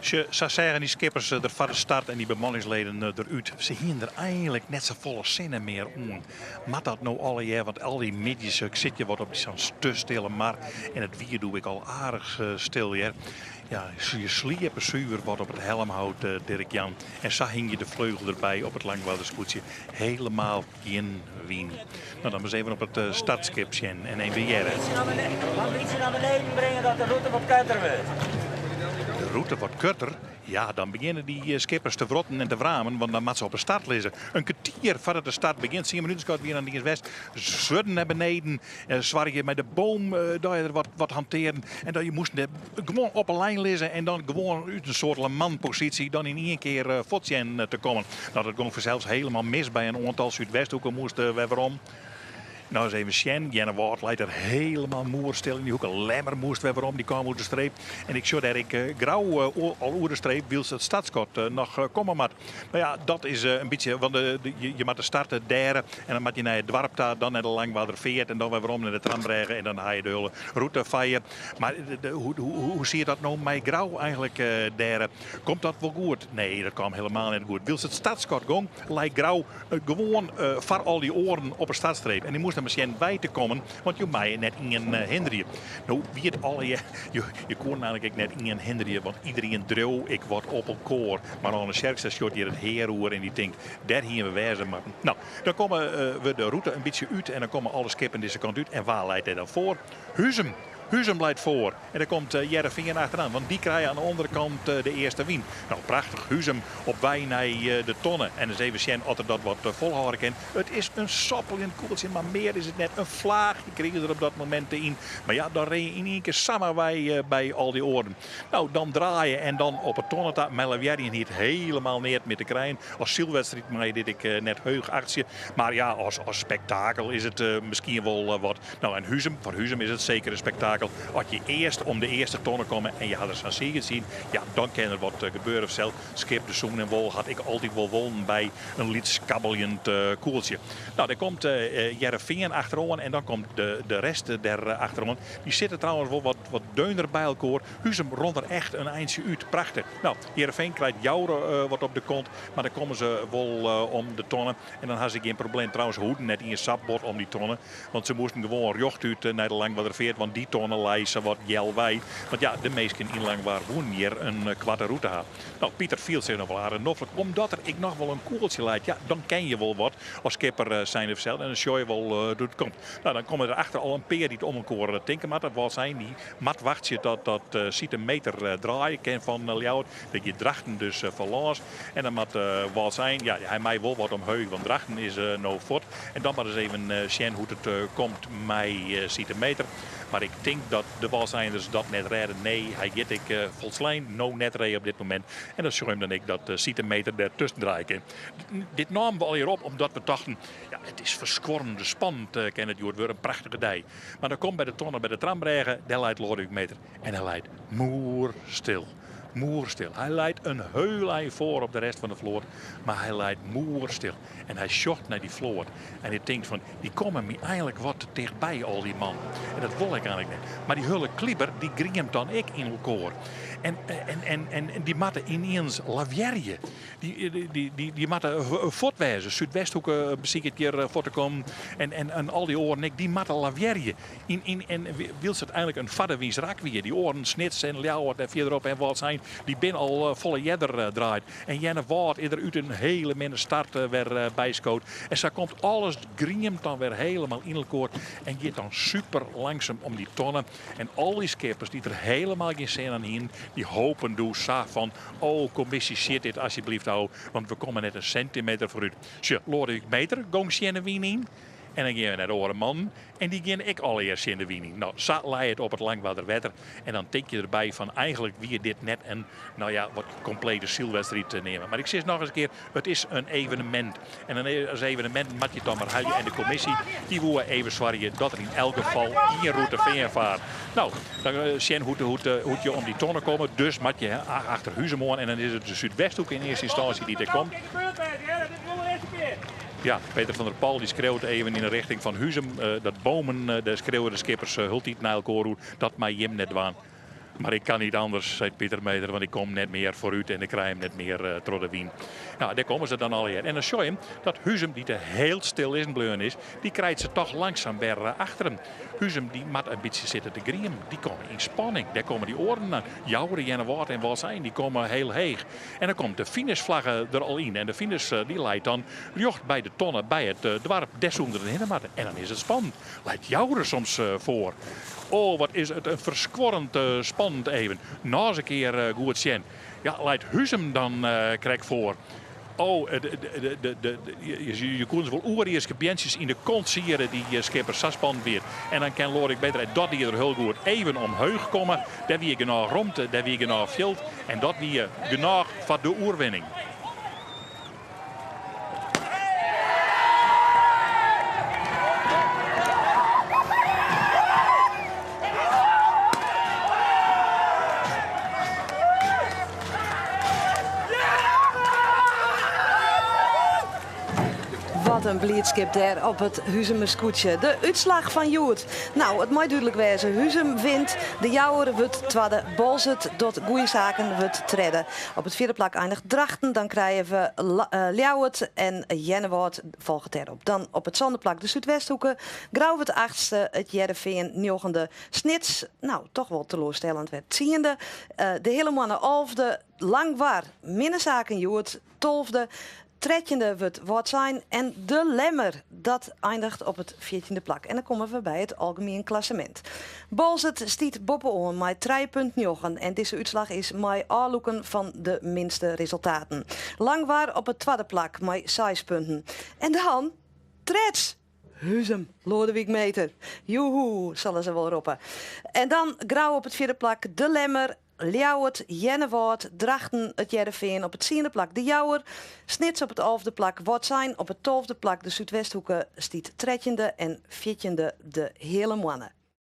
Sjoch, sa seagen dy skippers der foar de start en dy bemanningsleden der út. Se hienen der einlik net safolle sinne mear oan. Moat dat no allegear, want al dy middeis sit je wat op sa'n te stille mar en it wie doe ek al aardich stil hear. Ja, je sliepe suver wat op it helmhout, Dirk Jan. En sa hingje de fleugel derby op it Langwarder skûtsje. Helemaal gjin wyn. No, dan ris even op it startskip sjen en even hearre. Een bytsje nei beneden bringe dat de rûte wat koarter wurdt. De rûte wat koarter? Ja, dan begjinne dy skippers te wrotten en te wramen, want dan moatte se op 'e start lizze. In kertier foardat de start begjint, 10 minuten skot wie dan iens west, swurden nei beneden, soargje mei de boom dat je der wat hantearren. En dat je moasten gewoan op 'e lijn lizze en dan gewoan út in soart man-posysje dan yn ien kear fuort sjen te kommen. No, dat gong fansels hielendal mis by in oantal. Súdwesthoeke moast wer werom. No ris even sjen. Earnewâld leit der hielendal moerstil yn dy hoeke. Lemmer moast wer werom, dy kaam oer de streep. En ik sjoch dêr ek Grou al oer de streep, wylst it startskot noch komme moat. No ja, dat is in bytsje, want je moatte starte dêr en dan moat je nei it doarp ta, dan nei de Langwarder Feart en dan wer werom nei de trambrêge en dan ha je de hiele rûte foar je. Mar hoe siet dat no mei Grou eigentlik dêr? Komt dat wol goed? Nee, dat kaam hielendal net goed. Wylst it startskot gong, lei Grou gewoan foar al dy oaren op 'e startstreep. En dy moast mar sjen by te kommen, want je meie net ien hinderje. No wie it allegear, je koenen eigentlik ek net ien hinderje, want iderien dreau ek wat op elkoar. Mar Arne Sjerkstra sjocht hjir it hear oer en dy tinkt, dêr hiene we wêze moatten. No, dan komme we de rûte in bytsje út en dan komme alle skippen dizze kant út. En wa leit dêr dan foar? Huzum. Huzum leit foar. En dan komt Hearrenfean achteroan, want dy krije oan de ûnderkant de earste wyn. No, prachtich. Huzum op wei nei de tonne. En ris even sjen oft er dat wat folhâlde kin. It is in soppeljend koeltsje, mar mear is it net. In flaachje krige er op dat momint yn. Mar ja, dan rin je yn ien kear samar wei by al dy oaren. No, dan draaie en dan op 'e tonne ta. Mei lavearjen hie it hielendal neat mear te krijen. As sylwedstriid mei je dit ek net heech achtsje. Mar ja, as spektakel is it miskien wol wat. No, en Huzum, foar Huzum is it seker in spektakel. As je earst om de earste tonne komme en je ha der sa'n sigertsje yn, ja, dan kin der wat gebeure fansels. Skip de Soen en Wol hat ek altyd wol wollen by in lyts kabbeljend koeltsje. No, dêr komt Hearrenfean achteroan en dan komt de rest der achteroan. Dy sitte trouwens wol wat deuner by elkoar. Huzum rûn der echt in eintsje út. Prachtich. No, Hearrenfean krijt Joure wat op de kont, mar dan komme se wol om de tonne en dan ha se gjin probleem. Trouwens, hoegden net iens sa bot om dy tonne, want se moasten gewoan rjochtút nei de Langwarder Feart, want dy tonne lei sawat healwei. Want ja, de minsken yn Langwar woenen hjir in koarte rûte ha. No, Pieter fielt sich noch wol aardich noflik, omdat der ek noch wol in koeltsje leit. Ja, dan kin je wol wat as skipper zijnde fansels en dan sjoch je wol hoe't it komt. No, dan komme der achter al in pear dy't om elkoar tinke moatte. Wâldsein dy moat wachtsje tot dat Siete Meter draaie kin fan Ljouwert. Dêr giet Drachten dus foar lâns. En dan moat Wâldsein, ja, hy mei wol wat omheech, want Drachten is no fuort. En dan mar ris even sjen hoe't it komt mei Siete Meter. Mar ik tink dat de Wâldseiners dat net rêde. Nee, hy giet ek folslein no net ree op dit momint. En dan sjoch je dan ek dat Siete Meter dêr tusken draaie kin. Dit namen we allegear op omdat we tochten, ja, it is ferskuorrende spannend, kin it hjoed wurde, in prachtige dei. Mar dan komt by de tonne by de trambrêge, dêr leit Loadewyk Meter. En hy leit moerstil. Moerstil. Hy leit in hiel ein foar op de rest fan de float, mar hy leit moerstil. En hy sjocht nei dy float en hy tinkt fan, dy komme my eigentlik wat te tichtby, al dy mannen. En dat wol ik eigentlik net. Mar dy hiele kliber, dy griemt dan ek yn elkoar. En dy moatte yniens lavearje. Dy moatte fuort wêze. Súdwesthoeke besiket hjir fuort te kommen. En al dy oaren ek, dy moatte lavearje. En wylst it eigentlik in fardewynsrak wie. Dy oaren, Snits en Ljouwert en fierderop en Wâldsein, dy binne al folle earder draaid. En Earnewâld is der út in hiele minne start wer byskood. En sa komt alles griemt dan wer hielendal yn elkoar en giet dan super langsum om dy tonne. En al dy skippers dy't der hielendal gjin sin oan hienen, dy hopen doe sa fan, oh, kommisje, sjit dit asjebleaft ôf, want we komme net in sintimeter foarút. Sjoch, Loadewyk Meter gong tsjin de wyn yn. En dan gean we nei de oare mannen en dy gean ek allegear tsjin de wyn yn. No, sa lei it op it Langwarder wetter. En dan tink je derby fan eigentlik wie dit net in, no ja, wat komplete sylwedstriid te neamen. Mar ik sis noch ris in kear, it is in evenemint. En as evenemint moat je it dan mar helje. En de kommisje dy woe even soargje dat der yn elk gefal ien rûte fearn faart. No, dan sjen hoe't je om dy tonne komme. Dus moat je achter Huzum oan en dan is it de Súdwesthoeke yn earste ynstânsje dy't der komt. Ja, Peter van der Pal dy skreaut even yn de rjochting fan Huzum. Dat bomen, dêr skreauwe de skippers hieltyd nei elkoar oer. Dat mei jim net dwaan. Maar ik kan niet anders, seit Pieter Meeder, want ik kom net mear foarút en ik krij him net mear troch de wyn. Ja, dêr komme se dan allegear. En dan sjoch je dat Huzum, dy't hiel stil lizzen bleaun is, dy krijt se toch langsum wer achter him. Huzum dy moat in bytsje sitte te griemen. Dy komme yn spanning. Dêr komme dy oaren dan. Joure, Earnewâld en Wâldsein, dy komme hiel heech. En dan komt de finishflagge der al yn. En de finish dy leit dan rjocht by de tonne by it doarp dêr soene der hinne moatte. En dan is it spannend. Leit Joure soms foar. Oh, wat is it in ferskuorrend spannend even. Nochris in kear goed sjen. Ja, leit Huzum dan krekt foar. Oh, je koenen se wol oerierske beantsjes yn de kont siere, dy skippers. Sa spannend wie it. En dan kin Loadewyk Meeder, en dat die er hiel goed, even omheech komme. Dêr wie genôch romte, dêr wie genôch fjild. En dat wie genôch foar de oerwinning. Wat in bliidskip dêr op it Huzumer skûtsje. De útslach fan hjoed. No, it mei dúdlik wêze. Huzum wint, De Jouwer wurdt twadde, Boalsert docht goede saken, wurdt tredde. Op it fjirde plak einiget Drachten, dan krije we Ljouwert en Earnewâld folget dêrop. Dan op it sânde plak de Súdwesthoeke, Grou wurdt achtste, it Hearrenfean njoggende, Snits, no, toch wol teloarstellend, wer tsiende, de Hillemoanne alfde, Langwar, minne saken hjoed, tolfde, trettjinde wurdt Wâldsein en De Lemmer, dat einiget op it fjirtjinde plak. En dan komme we by it algemien klassemint. Boalsert stiet boppe-oan mei 3,9 en dizze útslach is mei ôflûken fan de minste resultaten. Langwar op it twadde plak mei 6 punten. En dan treds! Huzum, Loadewyk Meeter. Joehoe, sille se wol roppe. En dan Grou op it fjirde plak, De Lemmer, Ljouwert, Earnewâld, Drachten, It Hearrenfean op it tsiende plak, De Jouwer, Snits op it alfde plak, Wâldsein op it tolfde plak, de Súdwesthoeke stiet trettjinde en fjirtjinde de Heale Moanne.